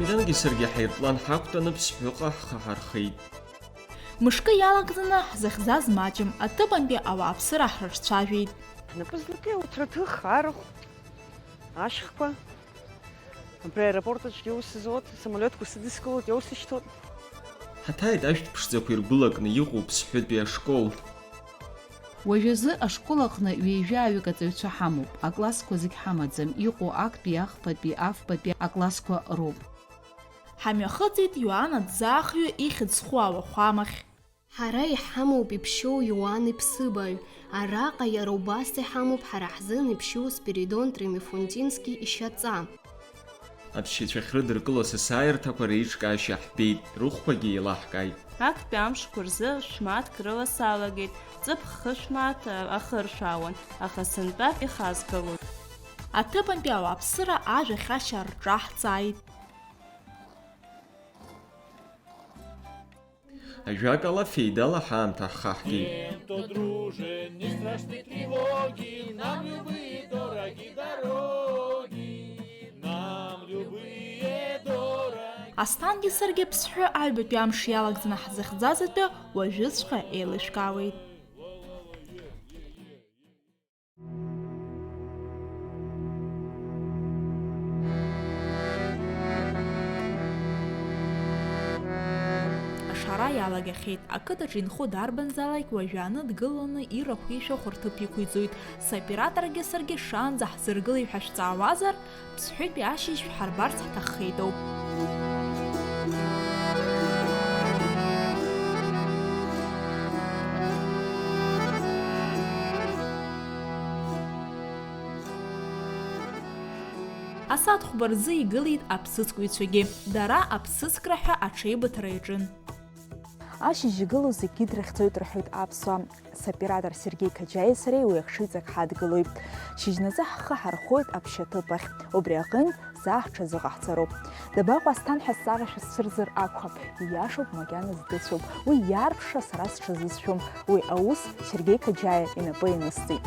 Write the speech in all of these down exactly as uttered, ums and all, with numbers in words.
Џьангьы саргьы ҳаирплан ҳақәтәаны Ԥсҳәыҟа ҳхы ҳархеит. Мышкы иалагӡаны ҳзыхьӡаз маҷым, аҭыԥантәи ауааԥсыра ҳрыҿцәажәеит. Напы злакеи, уҭраҭых, арахә, ашьхқәа. Абри аеропорт аҿгьы аус зуеит, самолиотқәа сыдыскылоит, иаусышьҭуеит. Ҳаҭааит ажәтә ԥшӡақәа иргәылакны иҟоу Ԥсҳәытәи ашкол. Уажәазы ашкол аҟны ҩажәаҩык аҵаҩцәа ҳамоуп, аклассқәа зегь ҳамаӡам, иҟоу актәи, ахԥатәи, афбатәи аклассқәа роуп. Ҳамҩахыҵит Иоанн Аӡӡаахҩы ихьӡ зху ауахәамахь. Ҳара иҳамоуп иԥшьоу Иоанн иԥсыбаҩ, араҟа иара убас иҳамоуп ҳара ҳзын иԥшьоу Спиридон Тримифунтински ишьаҵа. Аԥсшьацәа ахьрыдыркыло асасааирҭақәа реиҿкаашьа ҳбеит, рыхәқәагьы еилаҳкааит. Актәи амшқәа рзы шәмаҭк рыла салагеит, ҵыԥх хышә мааҭ ахыршәаауан, аха сынтәа ихазгалоит. Аҭыԥантәи ауааԥсыра ажәахьашьа рҿаҳҵааит. Ажәакала, феидала ҳаамҭа ҳхаҳгеит. Нем то, друже, не страшны тревоги, нам любые дороги дороги, нам любые дороги. Асҭангьы саргьы Ԥсҳәы аҩбатәи амш иалагӡаны ҳзыхьӡаз атәы уажәыҵәҟьа еилышәкаауеит. Ашара иалагахьеит. Ақыҭаҿы инхо дарбанзаалак уажәааны дгыланы ирахә ишәахә рҭыԥ иқәиҵоит. Соператоргьы саргьы шаанӡа ҳзыргылеи ҳәа шәҵаауазар, Ԥсҳәытәи ашьыжь шәҳарбарц ҳҭаххеитоуп. Асааҭ хәба рзы игылеит аԥсыӡкҩцәагьы. Дара аԥсыӡкра ҳәа аҽеибыҭара иаҿын. Ашьыжь игылоу зегьы дрыхьӡоит рҳәоит аԥсуаа. Соператор Сергеи Каџьаиа сареи уи ахшыҩҵак ҳадгылоит. Шьыжьнаҵы ҳхы ҳархоит аԥшьаҭыԥ ахь. Убри аҟынтә заа ҳҽазыҟаҳҵароуп. Дабаҟоу Асҭан ҳәа сҵара шәысцәырзар акәхап. Ииашоуп, макьана сдыцәоуп. Уи иаарԥшра сара сҽазысшәом. Уи аус Сергеи Каџьаиа инапы ианысҵеит.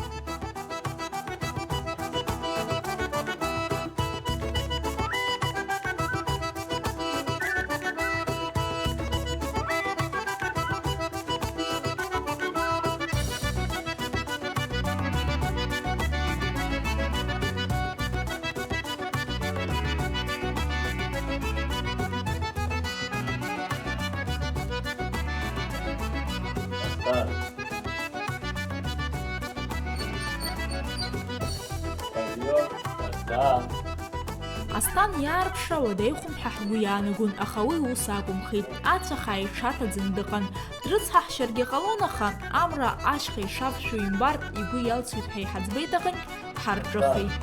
Асҭан иаарԥшра уадаҩхом ҳәа ҳгәы иаанагон, аха уи ус акәымхеит. Ацәа хаа иҽаҭаӡаны дыҟан. Дрыцҳаҳшьаргьы ҟалон, аха амра ашьха ишавшәо имбартә, игәы иалсуеит ҳәа иҳаӡбеит аҟынтә, ҳарҿыхеит.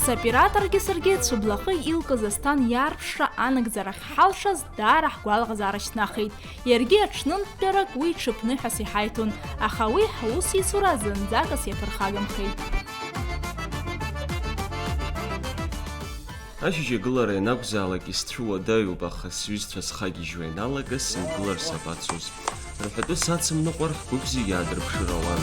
Соператоргьы саргьы цәыблахы илкыз Асҭан иаарԥшра анагӡара ахьҳалшаз даара ҳгәалаҟазаара шьҭнахит. Иаргьы аҽнынтәарак уи ҽыԥныҳәас иҳаиҭон, аха уи ҳусеицура зынӡакас иаԥырхагамхеит. Ашьыжь агылара ианакәзаалак исцәуадаҩуп, аха сҩызцәа схагьежьуа ианалага сынгылар сабацоз? Рҳәатәы сацымныҟәар, ҳгәыԥ зегьы аадырԥшыр ауан.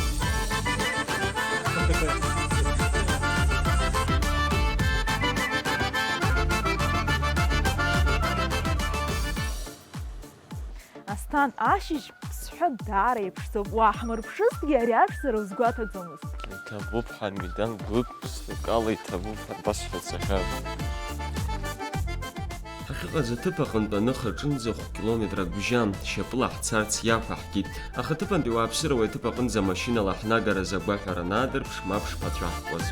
Асҭан, ашьыжь Ԥсҳәы даара иԥшӡоуп, уаҳмырԥшызҭгьы ари ашәзара узгәаҭаӡомызт. Иҭабуп ҳәа, Мидан, гәык ԥсҭакала иҭабуп ҳәа басҳәоит сахьа. Ҳахьыҟаз аҭыԥ аҟынтә аныха аҿынӡа хә-километрак бжьан, шьапыла ҳцарц иақәаҳгеит. Аха аҭыԥантәи уааԥсыра уи аҭыԥ аҟынӡа амашьынала ҳнагаразы агәаҳәара анаадырԥш, мап шԥацәаҳкуаз.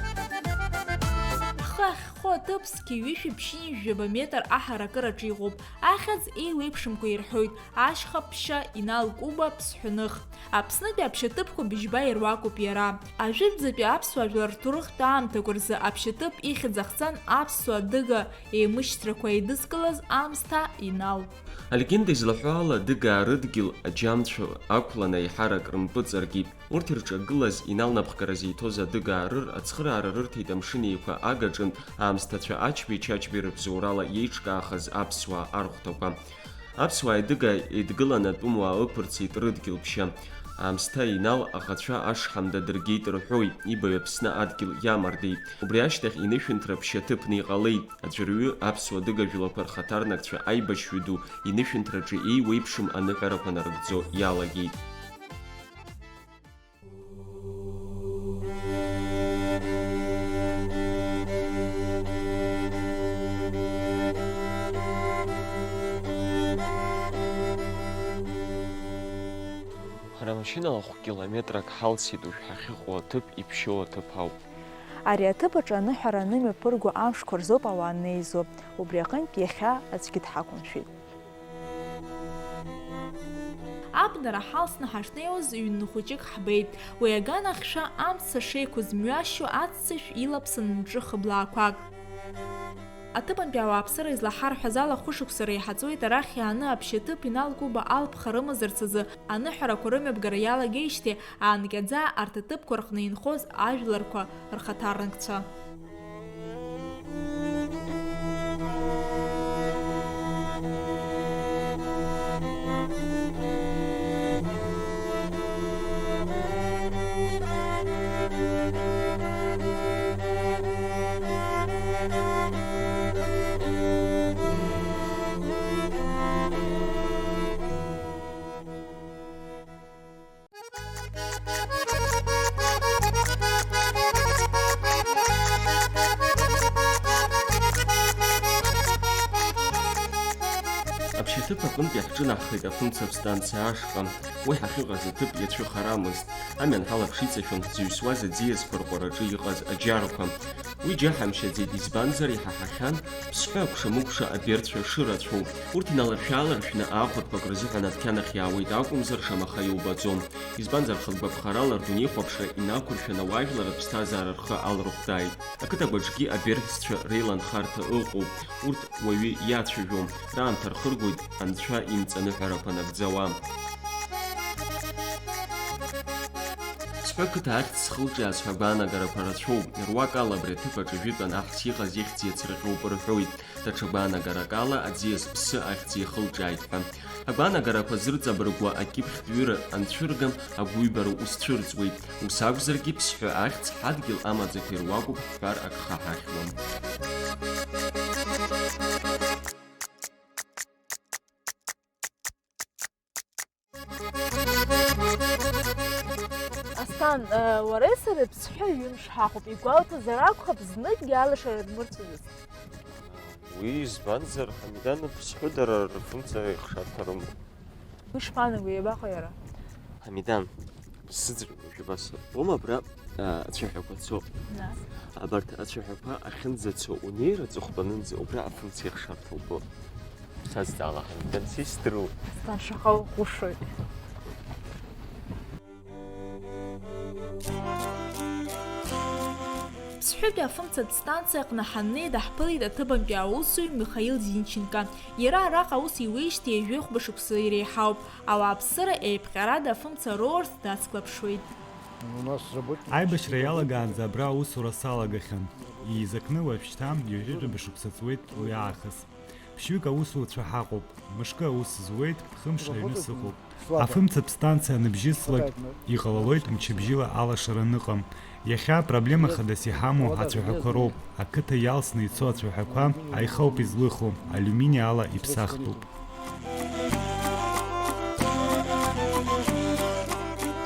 Ҳхы ахьхоу аҭыԥ зқьи ҩышәи ԥшьынҩажәаба метр аҳаракыраҿы иҟоуп. Ахьӡ еиуеиԥшымкәа ирҳәоит, ашьха ԥшьа, Инал Кәыба, Ԥсҳәаных. Аԥснытәи аԥшьаҭыԥқәа быжьба ируакуп иара. Ажәытәӡатәи аԥсуаа жәлар рҭоурыхтә аамҭақәа рзы аԥшьаҭыԥ ихьӡ ахҵан аԥсуа адыга еимышьҭрақәа еидызкылаз аамсҭа Инал. Алегенда излаҳәо ала, адыгаа рыдгьыл аџьамцәа ақәланы аиҳарак рымпыҵаркит. Урҭ ирҿагылаз Инал напхгара зиҭоз адыгаа рыр ацхыраара рырҭеит Амшын Еиқәа агаҿынтә аамсҭацәа Ачбеи Чачбеи рыбзоурала иеиҿкаахаз аԥсуаа архәҭақәа. Аԥсуааи адыгааи еидгыланы атәымуаа ықәырцеит рыдгьыл ԥшьа. Аамсҭа инал аӷацәа ашҳам дадыргеит рҳәоит, ибаҩ Аԥсны адгьыл иамардеит. Убри ашьҭахь инышәынҭра ԥшьаҭыԥны иҟалеит. Аӡәырҩы аԥсуа-адыга жәлақәа рхаҭарнакцәа аибашьҩы ду инышәынҭраҿы еиуеиԥшым аныҳәарақәа нарыгӡо иалагеит. Ҳара машьынала хә-километрак ҳалсит, уажә ҳахьыҟоу аҭыԥ иԥшьоу аҭыԥ ауп. Ари аҭыԥ аҿы аныҳәара анымҩаԥырго амшқәа рзоуп ауаа анеизо, убри аҟынтә иахьа аӡәгьы дҳақәымшәеит. Абнара ҳалсны ҳашнеиуаз ҩны хәыҷык ҳбеит. Уи аганахьшәа амца шеиқәыз мҩашьо аццышә илаԥсан мҿы хыблаақәак. Аҭыԥантәи ауааԥсыра излаҳарҳәаз ала, хәышықәса реиҳаӡоит арахь иааны аԥшьаҭыԥ Инал Кәыба алԥха рымазарц азы аныҳәарақәа рымҩаԥгара иалагеижьҭеи аанкьаӡа арҭ аҭыԥқәа рҟны инхоз ажәларқәа рхаҭарнакцәа. Аԥшьаҭыԥ аҟынтә иаҳҿынаҳхеит афымца астанциа ашҟа. Уи ҳахьыҟаз аҭыԥ иацәыхарамызт. Амҩан ҳалаԥш иҵашәон ҳзыҩсуаз аӡиасқәа рҟәараҿы иҟаз аџьарқәа. Уи џьаҳамшьаӡеит, избанзар, иҳаҳахьан ԥсҳәы акәша-мыкәша аберцәа шырацәоу. Урҭ иналаршә-ааларшәны аахәарҭақәак рзыҳәан адәқьанахь иаауеит акәымзар, шамаха иубаӡом. Избанзар, хатә гәаԥхарала рдунеихәаԥшра инақәыршәаны ауаажәлар рыԥсҭазаара рхы аларыхәҭааит. Ақыҭа агәаҿгьы аберцәа реиланхарҭа ыҟоуп. Урҭ уаҩы иацәажәом, раамҭа рхыргоит анцәа имҵаныҳәарақәа нагӡауа. Ԥсҳәы ақыҭа ахьӡ зхылҿиааз ҳәа агәаанагарақәа рацәоуп. Руак ала абри аҭыԥ аҿы жәытәан аҳ иҟаз ихьӡ иацырҟьоуп рҳәоит. Даҽа гәаанагарак ала аӡиас Ԥсы ахьӡ иахылҿиааит ҳәа. Агәаанагарақәа зырҵабыргуа акьыԥхьтә ҩыра анцәыргам, агәыҩбара ус цәырҵуеит. Ус акәзаргьы, Ԥсҳәы ахьӡ ҳадгьыл амаӡақәа ируакуп ҳҳәар ак хаҳахьуам. Асҭан, э, уареи сареи Ԥсҳәы ҩымш ҳахәоуп, игәалҭазар акәхап, зныкгьы алашара дмырцәажәыц. Уи избанзар, Ҳамидан, Ԥсҳәы дара рфымца ихшарҭа рымоуп. Уи шԥанаго, иабаҟоу иара? Ҳамидан, сыӡырҩуа. Убас, ума абра, а, ацәаҳәақәа цо. Нас? Абарҭ ацәаҳәақәа ахьынӡацо унеир аҵыхәтәанынӡа, убра афымца ихшарҭа убо. Сазҵаала, ҳамҭанс исдыруа. Сан шаҟа уҟәышоит. Ԥсҳәытәи афымцатә станциа аҟны ҳаннеи, даҳԥылеит аҭыԥантәи аусзуҩ Михаил Зинченко. Иара араҟа аус иуеижьҭеи ҩажәи хәба шықәса иреиҳауп. Ауааԥсыра еиԥҟьарада афымца роурц дацклаԥшуеит. У нас работники. Аибашьра иалагаанӡа абра аусура салагахьан. Еизакны уажәшьҭа ҩажәи жәаба шықәса ҵуеит уи аахыс. Ԥшьҩык аусуцәа ҳаҟоуп. Мышкы аус зуеит, ԥхымш аҩны сыҟоуп. Афымцатә станциа аныбжьыслак, иҟалалоит мчыбжьыла алашара аныҟам. Иахьа апроблема хадас иҳамоу ацәаҳәақәа роуп. Ақыҭа иалсны ицо ацәаҳәақәа аиха ауп излыху, алиумини ала иԥсахтәуп.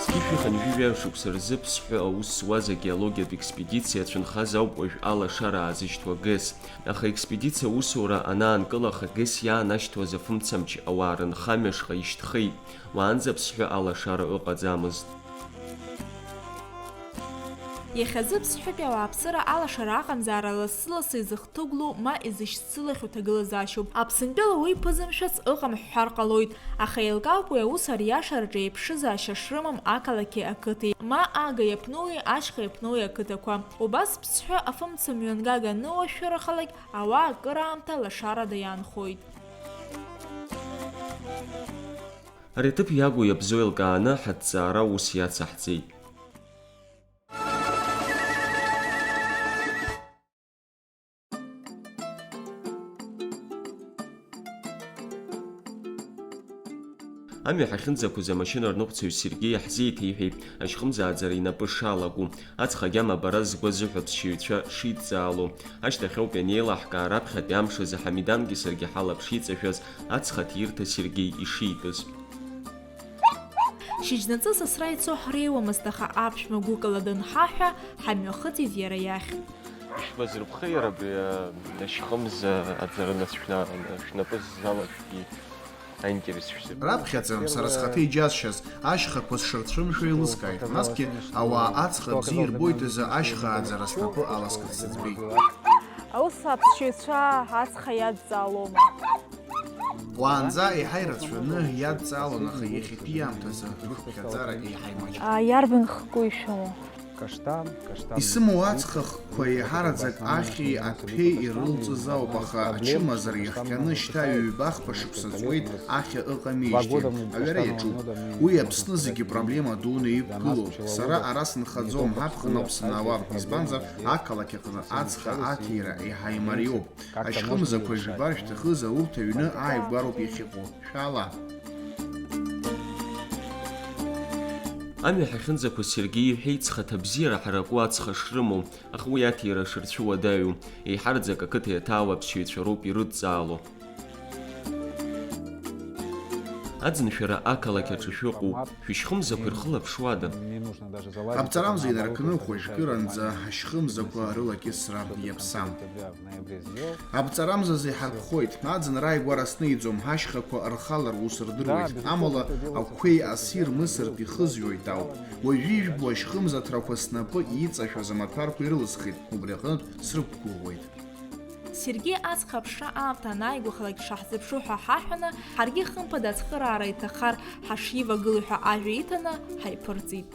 Зқьи жәшәи хынҩажәи жәаҩа шықәса рзы Ԥсҳәы аус зуаз агеологиатә експедициа ацәынхаз ауп уажә алашара аазышьҭуа ГЭС. Аха аекспедициа аусура анаанкылаха, ГЭС иаанашьҭуаз афымцамч ауаа рынхамҩа ашҟа ишьҭхеит. Уаанӡа Ԥсҳәы алашара ыҟаӡамызт. Иахьазы Ԥсҳәытәи ауааԥсыра алашара аҟамзаара лассы-лассы изыхҭыгәлоу ма изышьцылахьоу ҭагылазаашьоуп. Аԥсынтәыла уи ԥызамшәац ыҟам ҳҳәар ҟалоит, аха еилкаауп уи аус ариашараҿы еиԥшызаашьа шрымам ақалақьи ақыҭеи, ма Ага иаԥноуи ашьха иаԥноуи ақыҭақәа. Убас Ԥсҳәы афымца мҩангага аныуашәырахалак, ауаа акыраамҭа лашарада иаанхоит. Ари аҭыԥ иагу иабзоу еилкааны ҳаҭҵаара ус иацаҳҵеит. Амҩа ҳахьынӡақәыз амашьына рныҟәцаҩ Сергеи иаҳзеиҭеиҳәеит, ашьхымзааӡара инапы шалаго, аҵх агьама абара згәы азыҳәа аԥсшьаҩцәа шидҵаало. Ашьҭахь ауп ианеилаҳкаа, раԥхьатәи амш азы Ҳамидангьы саргьы ҳалаԥш иҵашәаз аҵх аҭирҭа Сергеи ишитәыз. Шьыжьнаҵы сасра ицо ҳреиуамызт, аха аԥшәма гәыкала данҳаҳәа, ҳамҩахыҵит иара иахь. Ишәбазырԥхеи иара абри, а, ашьхымза аӡара нас шәна-, шәнапы ззалашәгьы аинтерес шәзырбоит? Раԥхьаӡа, сара схаҭа иџьасшьаз, ашьхақәа сшырцәымшәо еилыскааит, насгьы ауаа аҵх абзиа ирбоит азы ашьха аӡара снапы аласкырц сыӡбеит. Аус аԥсшьаҩцәа ацха иадҵаалома? Уаанӡа еиҳа ирацәаны иадҵаалон, аха иахьатәи аамҭазы рыхыԥхьаӡара еиҳа имаҷуп. А, иарбан хкы ишәымоу? Каштан, каштан. Исымоу аҵх ахқәа еиҳараӡак ахьи аҭәеи ирылҵыз ауп, аха ачымазара иахҟьаны шьҭа ҩба-хԥа шықәса ҵуеит, ахьа ыҟамижьҭеи, аҩара иаҿуп. Уи Аԥсны зегьы проблема дуны иқәгылоуп. Сара ара сынхаӡом, ҳаԥхын ауп санаауа, избанзар, ақалақь аҟны ацха аҭира еиҳа имариоуп. Ашьхымзақәа жәба шәҭахызар, урҭ аҩны ааигәароуп иахьыҟоу. Шәаала! Амҩа ҳахьынӡақәыз Сергеи иҳәеит, зхаҭа бзиара ҳараку ацха шрымоу, аха уи аҭира шырцәуадаҩу, еиҳараӡак ақыҭа иаҭаау аԥсшьаҩцәа роуп ирыдҵаало. Аӡыншәара ақалақь аҿы шәыҟоуп, шәышьхымзақәа ирхылаԥшуада? Абҵарамза инаркны хәажәкыранӡа ашьхымзақәа рылакьысра иаԥсам. Абҵарамзазы иҳарԥхоит, аӡын рааигәара сниӡом, ҳашьхақәа рхала рус рдыруеит, амала ақәеи аси рмысыртә ихызҩоит ауп. Уажәы ижәбо ашьхымзаҭрақәа снапы иҵашәаз амаҭәарқәа ирылысхит, убри аҟынтә срықәгәыӷуеит. Сергеи аҵх аԥшра аамҭа анааигәахалак ишаҳзыԥшу ҳәа ҳаҳәаны, ҳаргьы хымԥада ацхыраара иҭахар ҳашивагылоу ҳәа ажәа иҭаны ҳаиԥырҵит.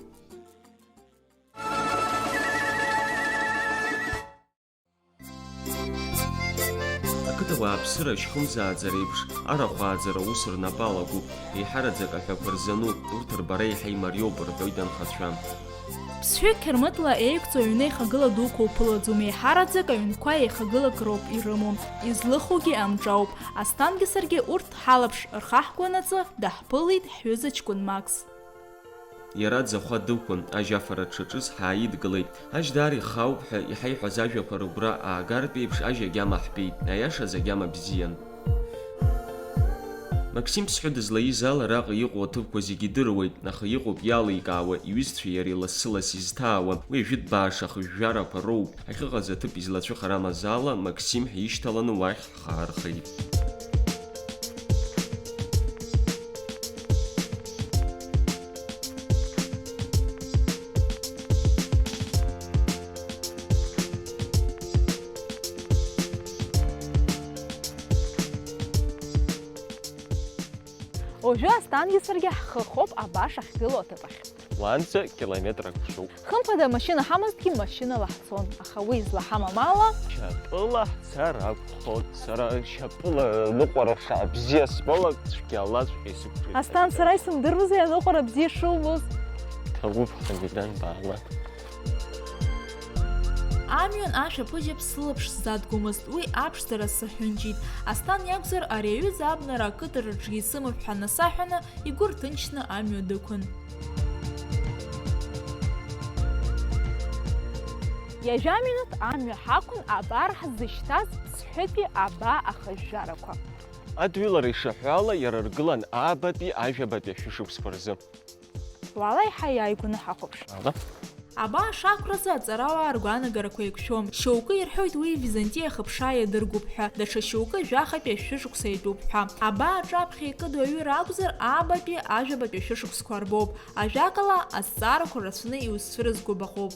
Ақыҭауааԥсыра ашьхымзааӡара еиԥш, арахә ааӡара аус рнапы алакуп, еиҳараӡак аҳәақәа рзануп, урҭ рбара еиҳа имариоуп, рҳәоит анхацәа. Ԥсҳәы қьырмытла еиқәҵоу аҩны еихагыла дуқәа уԥылаӡом, еиҳараӡак аҩнқәа еихагылак роуп ирымоу, излыхугьы амҿоуп. Асҭангьы саргьы урҭ ҳалаԥш рхаҳкуанаҵы даҳԥылеит ҳҩыза ҷкәын Макс. Иара аӡахәа дықәын, ажь афара дшаҿыз ҳааидгылеит. Ажь даара ихаауп ҳәа иҳаиҳәаз ажәақәа рыгәра аагартә еиԥш, ажь агьама ҳбеит, аиашаз агьама бзиан. Максим Ԥсҳәы дызлаиз ала араҟа иҟоу аҭыԥқәа зегьы идыруеит, аха иҟоуп иаликаауа, иҩызцәеи иареи лассы-ласс изҭаауа, уи ажәытә бааш ахыжәжәарақәа роуп. Ахьыҟаз аҭыԥ излацәыхарамыз ала, Максим ҳишьҭаланы уахь ҳхы аархеит. Уажәы Асҭангьы саргьы ҳхы хоуп абааш ахьгылоу аҭыԥ ахь. Уаанӡа километрак шоуп. Хымԥада амашьына ҳамазҭгьы машьынала ҳцон, аха уи излаҳамам ала. Шьапыла ҳцар акәхон. Сара шьапыла ныҟәара шаа бзиа сбалак, цәгьалаҵәҟьа исықәшәеит. Асҭан, сара исымдыруазеи аныҟәара бзиа шылбоз? Ҭабуп, Ҳамидан, баала. Амҩан ашәаԥыџьаԥ сылаԥш сзадгомызт, уи аԥшӡара саҳәынҷит. Асҭан иакәзар, ари аҩыза абнара акыдраҿгьы исымоуп ҳәа насаҳәаны, игәы рҭынчны амҩа дықәын. Ҩажәа минуҭ амҩа ҳақәын абар ҳзышьҭаз Ԥсҳәытәи абаа ахыжәжәарақәа. Адгьылара ишаҳәо ала, иара ргылан аабатәи ажәабатәи ашәышықәсқәа рзы. Уаала еиҳа иааигәаны ҳахәаԥш. Ала. Абаа шақәразы аҵарауаа ргәаанагарақәа еиқәшәом. Шьоукы ирҳәоит уи Византиа ахыԥшаа иадыргоуп ҳәа, даҽа шьоукы жәахатәи ашәышықәса иатәуп ҳәа. Абаа аҿаԥхьа икыду аҩыра акәзар, аабатәи, ажәабатәи ашәышықәсқәа рбоуп. Ажәакала, азҵаарақәа рацәаны иузцәырызго баҟоуп.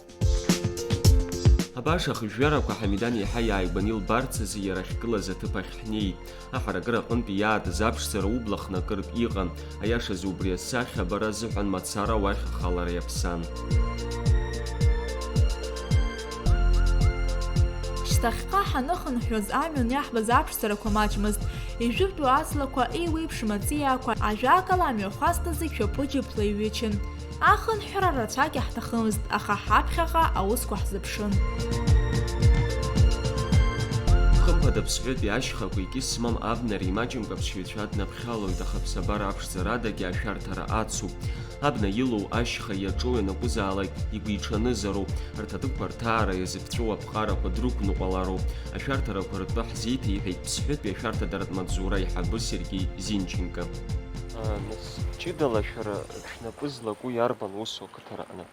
Абаа шахыжәжәарақәа Ҳамидан еиҳа иааигәаны илбарц азы иара ахьгылаз аҭыԥ ахь ҳнеит. Аҳаракыра аҟынтәи иаатыз аԥшӡара убла хнакыртә иҟан, аиашазы убри асахьа абара азыҳәан мацара уахь ахалара иаԥсан. Шьҭахьҟа ҳаныхынҳәуаз амҩан иаҳбаз аԥшӡарақәа маҷмызт, ижәытәу аҵлақәа, еиуеиԥшым аҵиаақәа, ажәакала, амҩахәасҭа зегь шәаԥыџьаԥла иҩычын. Ахынҳәра рацәак иаҳҭахымызт, аха ҳаԥхьаҟа аусқәа ҳзыԥшын. Хымԥада Хымԥада Ԥсҳәытәи ашьхақәа икьыс змам абнара имаҷымкәа аԥсшьаҩцәа днаԥхьалоит, аха аԥсабара аԥшӡарадагьы ашәарҭара ацуп. Абна илоу ашьха иаҿоу ианакәызаалак игәиҽанызароуп, рҭатәықәа рҭаара иазыԥҵәоу аԥҟарақәа дрықәныҟәалароуп. Ашәарҭарақәа ртәы ҳзеиҭеиҳәеит Ԥсҳәытәи ашәарҭадаратә маҵзура аиҳабы Сергеи Зинченко. Нас, ҷыдала шәара шәнапы злаку иарбан усу ақыҭараҟны?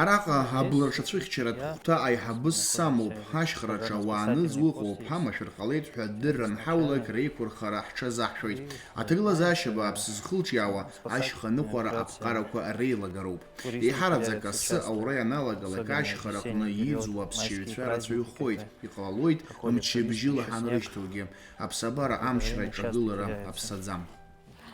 Араҟа аблырҿацәыхьчаратә хәҭа аиҳабыс самоуп, ашьхараҿы ауаа ныӡ ыҟоуп, ҳамашәыр ҟалеит ҳәа адырра анҳаулак, реиқәырхара ҳҽазаҳшәоит. Аҭагылазаашьа бааԥс зхылҿиаауа ашьха ныҟәара аԥҟарақәа реилагароуп. Еиҳараӡак асы аура ианалагалак, ашьхараҟны иӡуа аԥсшьаҩцәа рацәаҩхоит, иҟалалоит мчыбжьыла ҳанрышьҭоугьы, аԥсабара амчра иҿагылара аԥсаӡам.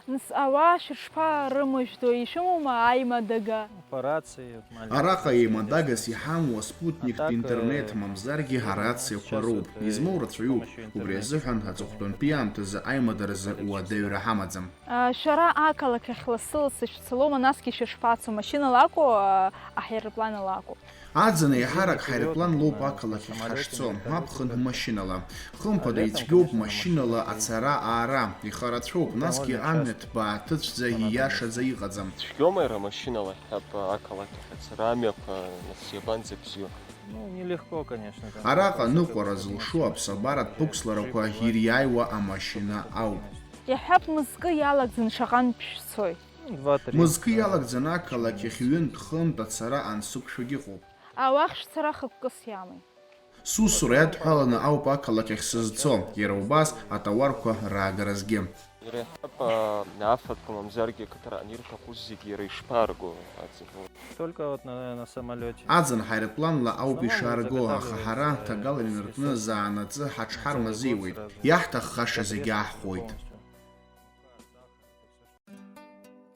Нас ауаа шәышԥарымыжәдо, ишәымоума аимадага? По рации, вот, маленько. Араҟа еимадагас иҳамоу аспутниктә интернет, мамзаргьы арациақәа роуп. Измоу рацәаҩуп. Убри азыҳәан аҵыхәтәантәи аамҭазы аимадаразы уадаҩра ҳамаӡам. А, шәара ақалақь ахь лассы-лассы шәцалома, насгьы шәышԥацо, машьынала акәу, а, аҳаирпланала акәу? Аӡын еиҳарак ҳаирпланлоуп ақалақь ахь ҳашцо, аԥхын машьынала. Хымԥада ицәгьоуп машьынала ацара-аара, ихарацәоуп, насгьы амҩа ҭбаа ҭыцәӡа, ииашаӡа иҟаӡам. Цәгьоума иара амашьынала ҳҳәап, ақалақь ахь ацара амҩақәа, нас, иабанӡабзиоу? Ну, нелегко, конечно, там. Араҟа ныҟәара зылшо аԥсабаратә ԥықәсларақәа ириааиуа амашьына ауп. Иаҳҳәап, мызкы иалагӡаны шаҟантә шәцои? Два-три. Мызкы иалагӡаны ақалақь ахь ҩынтә-хынтә ацара ансықәшәогь ыҟоуп. Ауахь шәцара хықәкыс иамои? Сусура иадҳәаланы ауп ақалақь ахь сызцо, иара убас атауарқәа раагаразгьы. Иара иаҳҳәап, а, афатәқәа мамзаргьы ақыҭараҟны ирҭаху зегьы иара ишԥаарго аӡын? Только вот на, на самолёте. Аӡын ҳаирпланла ауп ишаарго, аха ҳара ҭагалан инаркны заанаҵы ҳаҽҳармазеиуеит, иаҳҭаххаша зегьы аҳхәоит.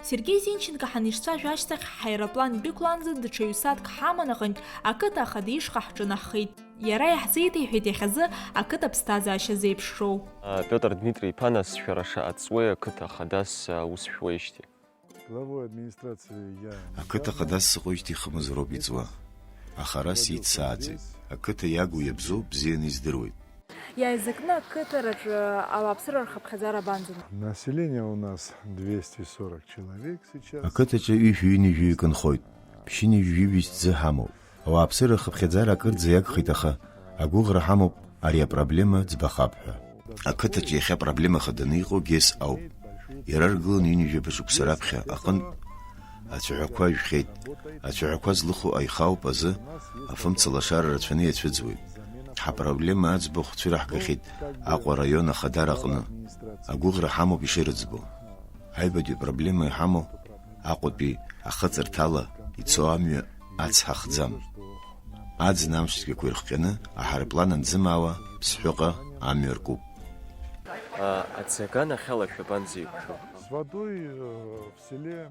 Сергеи Зинченко ҳанишцәажәа ашьҭахь, ҳаирплан идәықәлаанӡа даҽа ҩ-сааҭк ҳаман аҟынтә, ақыҭа ахада ишҟа ҳҿынаҳхеит. Иара иаҳзеиҭеиҳәеит иахьазы ақыҭа аԥсҭазаашьа зеиԥшроу. А, Пиотр Дмитри-иԥа, нас шәара шаҟа ҵуеи ақыҭа ахадас, а, ус шәуеижьҭеи? Главой администрации я не стал. Ақыҭа ахадас сыҟоижьҭеи ихымыз роуп иҵуа. Аха ара сиццааӡеит. Ақыҭа иагу иабзоу бзианы издыруеит. Иааизакны ақыҭараҿы ауааԥсыра рхыԥхьаӡара абанӡану? Население у нас двести сорок человек сейчас. Ақыҭаҿы ҩажәи ҩынҩажәаҩык нхоит. Ԥшьынҩажәи жәибжь ӡы ҳамоуп. Ауааԥсыра рхыԥхьаӡара акырӡа иагхеит, аха агәыӷра ҳамоуп ари апроблема ӡбахап ҳәа. Ақыҭаҿы иахьа проблема хаданы иҟоу Гес ауп. Иара ргылан ҩынҩажәаба шықәса раԥхьа аҟынтә ацәаҳәақәа жәхьеит. Ацәаҳәақәа злыху аихауп азы афымца лашара рацәаны иацәыӡуеит. Ҳапроблема аӡбахә цәыраҳгахьеит Аҟәа араион ахадара аҟны. Агәыӷра ҳамоуп ишырыӡбо. Аҩбатәи апроблема иҳамоу Аҟәатәи ахыҵырҭала ицо амҩа ацҳа хӡам. Аӡын амшцәгьақәа ирыхҟьаны аҳаирплан анӡымаауа Ԥсҳәыҟа амҩа ркуп. А, аӡаган ахьала шәабанӡеиқәшәо? С водой, э, в селе, э,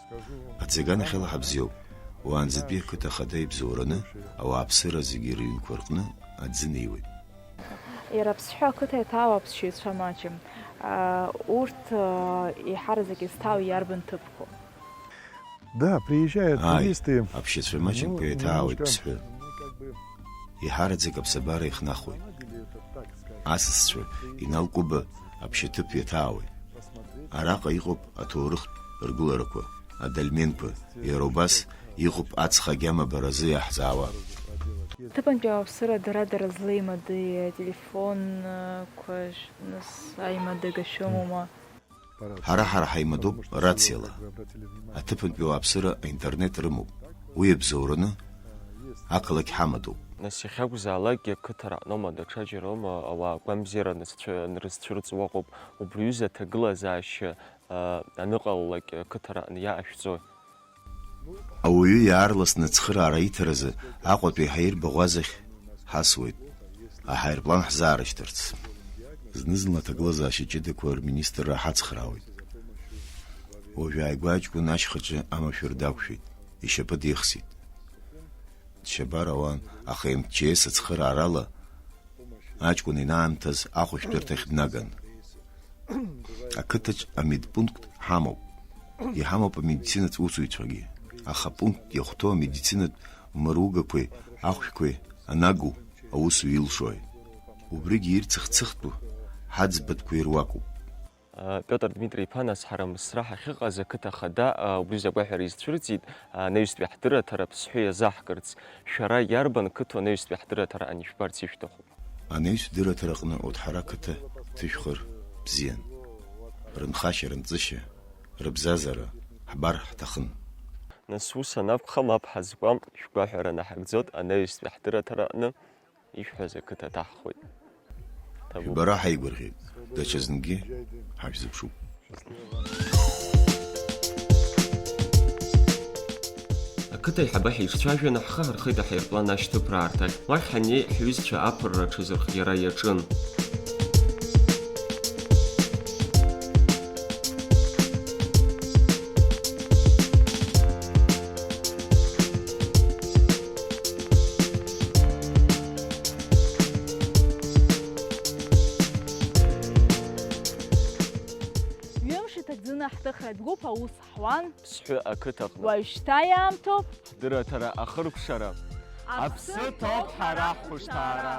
скажу вам, аӡаган ахьала ҳабзиоуп. Уаанӡатәи ақыҭа ахада ибзоураны ауааԥсыра зегьы рыҩнқәа рҟны аӡы неиуеит. Иара Аԥсҳәы ақыҭа иҭаау аԥсшьаҩцәа маҷым. А, урҭ, а, еиҳараӡак изҭаау иарбан ҭыԥқәоу? Да, приезжают, ааи, туристы. Аԥсшьацәа маҷымкәа, ну, иаҭаауеит, немножко, Ԥсҳәы. Ну, как бы, еиҳараӡак аԥсабара ихнахуеит. Асасцәа Инал Кәыба аԥсшьаҭыԥ иаҭаауеит. Араҟа иҟоуп аҭоурыхтә ргыларақәа, адольменқәа, иара убас иҟоуп аҵх агьама баразы иаҳзаауа. Ҭыԥантәи ауааԥсыра дара-дара злеимадеи, ателефонқәа, нас аимадага шәымоума? Ҳара-ҳара ҳаимадоуп рациала. Аҭыԥантәи ауааԥсыра аинтернет рымоуп. Уи иабзоураны ақалақь ҳамадоуп. Нас иахьакәзаалакгьы ақыҭа раҟноума, даҽаџьароума ауаа агәамбзиара анрызцәы-, анрызцәырҵуа ыҟоуп, убри аҩыза аҭагылазаашьа, а, аныҟалалак ақыҭа раҟны иаашәҵои? Ауаҩы иаарласны ацхыраара иҭаразы Аҟәатәи ҳаирбаӷәазахь ҳасуеит, аҳаирплан ҳзаарышьҭырц. Зны-зынла аҭагылазаашьа ҷыдақәа рминистрра ҳацхраауеит. Уажә ааигәа аҷкәын ашьхаҿы амашәыр дақәшәеит, ишьапы деихсит. Дшьабар ауан, аха М Ч С ацхыраарала аҷкәын инаамҭаз ахәышәтәырҭахь днаган. Ақыҭаҿ амедпункт ҳамоуп. Иҳамоуп амедицинатә усуҩцәагьы. Аха апункт иахәҭоу амедицинатә мыругақәеи ахәшәқәеи анагу аусу илшои? Убригьы ирцыхцыхтәу ҳаӡбатәқәа ируакуп. Пиотр Дмитри-иԥа, нас ҳара Мысра ҳахьыҟаз ақыҭа хада, а, убри агәаҳәара изцәырҵит, анаҩстәи ҳдырраҭара Ԥсҳәы иазаҳкырц. Шәара иарбан қыҭоу анаҩстәи ҳдырраҭара ишәбарц ишәҭаху? Анаҩстәи дырраҭараҟны Оҭҳара қыҭа ҭышәхыр бзиан. Рынхашьа, рынҵышьа, рыбзазара ҳбар ҳҭахын. Нас ус анакәха, мап ҳазкуам, шәгәаҳәара наҳагӡоит, анаҩстәи ҳдырраҭараҟны ишәҳәаз ақыҭа ҭаҳхуеит. Ҭабуп. Шәбара ҳаигәырӷьеит, даҽазнгьы ҳашәзыԥшуп. Ақыҭа аиҳабы ҳиҿцәажәаны ҳхы ҳархеит аҳаирплан ашьҭыԥраарҭахь. Уахь ҳаннеи, ҳҩызцәа аԥырра аҽазырхиара иаҿын. Ҩымш иҭагӡаны ҳҭыхратә гәыԥ аус ҳуан. Ԥсҳәы ақыҭаҟны. Уажәшьҭа иаамҭоуп. Ҳдырраҭара ахыркәшара. Аԥсы ҭоуп ҳара ҳхәышҭаара.